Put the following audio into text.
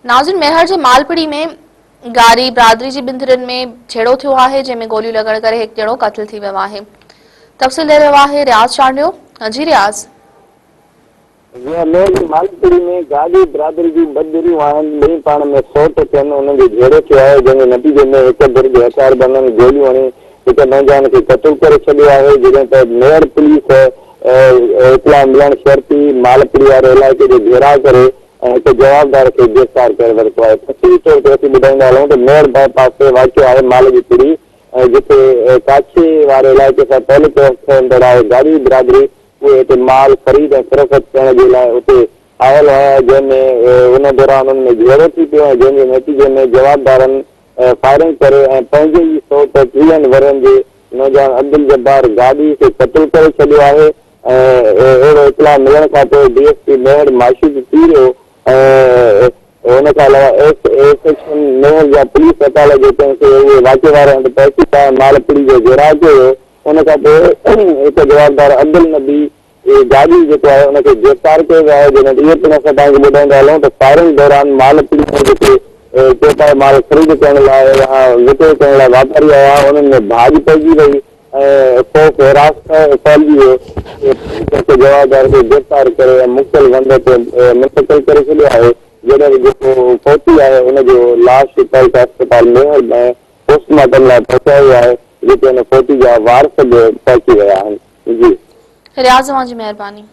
ناظرين ميهڙ جي مالپڙي ۾ گاري برادري جي ٻن ڌرين ۾ جهيڙو ٿيو آهي جنهن ۾ گوليون لڳڻ ڪري هڪ ڄڻو قتل ٿي ويو آهي تفصيل ڏئي رهيو آهي رياض چانڊيو جي رياض. جيئن ميهڙ جي مالپڙي ۾ گاڏي برادري جون ٻه ڌريون آهن ٻئي پاڻ ۾ سوٽ ٿين انهن جو جهيڙو ٿيو آهي جنهن جي نتيجي ۾ هڪ ڌر جي هٿياربندن گوليون هڻي هڪ نوجوان کي قتل ڪري ڇڏيو آهي جڏهن ته ميهڙ پوليس اطلاع ملڻ شرط ئي مالپڙي واري علائقي جو گهيراء ڪري ۽ هڪ جوابدار کي گرفتار ڪري ورتو آهي. تفصيلي طور تي اسين ٻڌائيندا هلون ته ميهڙ باء پاس تي واقع آهي مال جي پڙي ۽ جتي ڪاڇي واري علائقي سان تعلق رکندڙ آهي گاڏي برادري اهي هتي مال خريد ۽ فروخت ڪرڻ جي لاء اتي آيل هيا جنهن ۾ ان دوران انهن ۾ جهيڙو ٿي پيو ۽ جنهن جي نتيجي ۾ جوابدارن فائرنگ ڪري ۽ پنهنجي ئي سئوٽ ٽيهن ورهين جي نوجوان عبدالجبار گاڏهي کي قتل ڪري ڇڏيو آهي. ۽ اهڙو اطلاع ملڻ کان پوء ڊي ايس پي ميهڙ معشوق پيريو ۽ ان کان علاوه ايس اي سيڪشن ميهڙ جا پوليس اٽالا جيڪي آهن سي اهي واقعي واري هنڌ پهچي ويا ۽ مال پڙي جو گهيراء ڪيو ويو ان کان پوء هڪ جوابدار عبدالنبي گاڏهي جيڪو آهي ان کي گرفتار ڪيو ويو آهي جڏهن ته اهو پڻ اسان توهان کي ٻڌائيندا هلون ته فائرنگ دوران مال پڙي ۾ جيڪي چوپائي مال خريد ڪرڻ لاء يا وڪرو ڪرڻ لاء واپاري آيا انهن ۾ ڀاڄ پئجي وئي ۽ خوف هراس ڦهلجي ويو جو پوليس هڪ جوابدار کي گرفتار ڪري ۽ مختلف هنڌ تي منتقل ڪري ڇڏيو آهي جڏهن ته جيڪو فوتي آهي ان جو لاش تعلقه اسپتال ميهڙ ۾ پوسٽ مارٽم لاء پهچايو ويو آهي جتي ان فوتي جا وارث به پهچي ويا آهن. جي. رياض اوهان جي مهرباني.